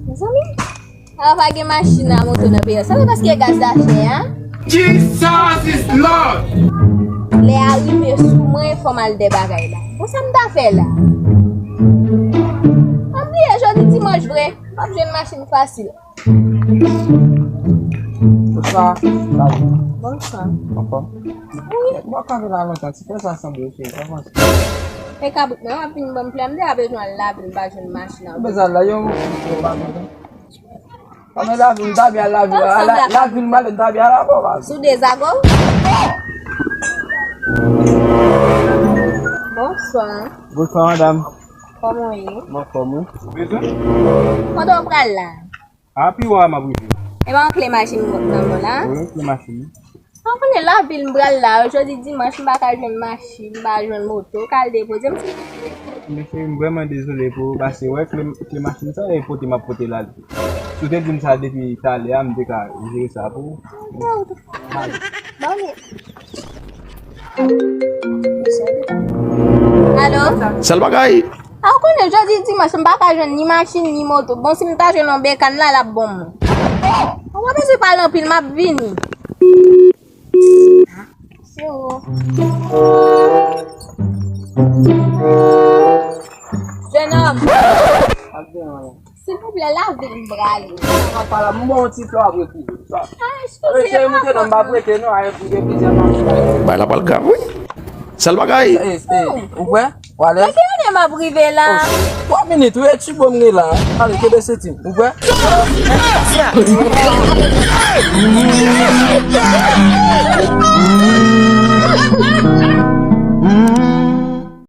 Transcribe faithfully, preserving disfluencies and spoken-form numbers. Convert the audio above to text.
Mezanmi, a pa gen machin a moto nan peyi a. Sa se paske gaz la chè a? Jesus is Lord! Lè a rive sou mwen, fò m al dè bagay la. Bon, sa m ta fè la? M bliye jodi dimanch vre. M ap jwenn machin fasil. Bonswa, Babi. Bonswa. Anfòm? Wi. Mwen kanpe la lontan, ti frè sa sanble, cheri, sa panse? E kabrit mwen, w ap vin ban m plè, m deja bezwen al lavil, m pa jwenn machin nan. Ou bezwen al la, yo, ou pa bezwen. Kòman lavil, m ta byen al lavil, lavil, m ale, m ta byen al avè w, Babi. Sou dezago? Bonswa. Bonswa, madam. Kòman w ye? Mwen anfòm, wi. Kote w pral la? A, pi wa m ap rive. E pa yon kle machin nan men w la? Wi, yon kle machin. An konnen lavil m pral la, jodi dimanch m pa ka jwenn machin, m pa jwenn moto, k al depoze m. Men cheri, m vrèman dezole pou ou, paske wè kle, kle machin sa, e pote m ap pote l ale. Si w te di m sa depi talè a, m te ka jere sa pou ou. Bon, men. Alo? Sèl bagay. A, ou konnen jodi dimanch, m pa ka jwenn ni machin, ni moto. Bon, si m ta jwenn yon bekàn la, l ap bon mwen. Ou pa bezwen pale anpil, m ap vini. Se ou. Jenòm. Silvouplè, lavil m prale. Mwen pa la, m ba w yon ti flè apre kou. Ah, eskize m. Rete, moute non, m pa prete non, a yon plizyè machin. Bay la pral grav, wi. Sèl bagay. Eh, eh, ou kwè? W alèz? Mwen ki ane m ap rive la? Oh, twa minit, wi, e ti bon m gen la. Ale, kenbe senti m. Ou kwè?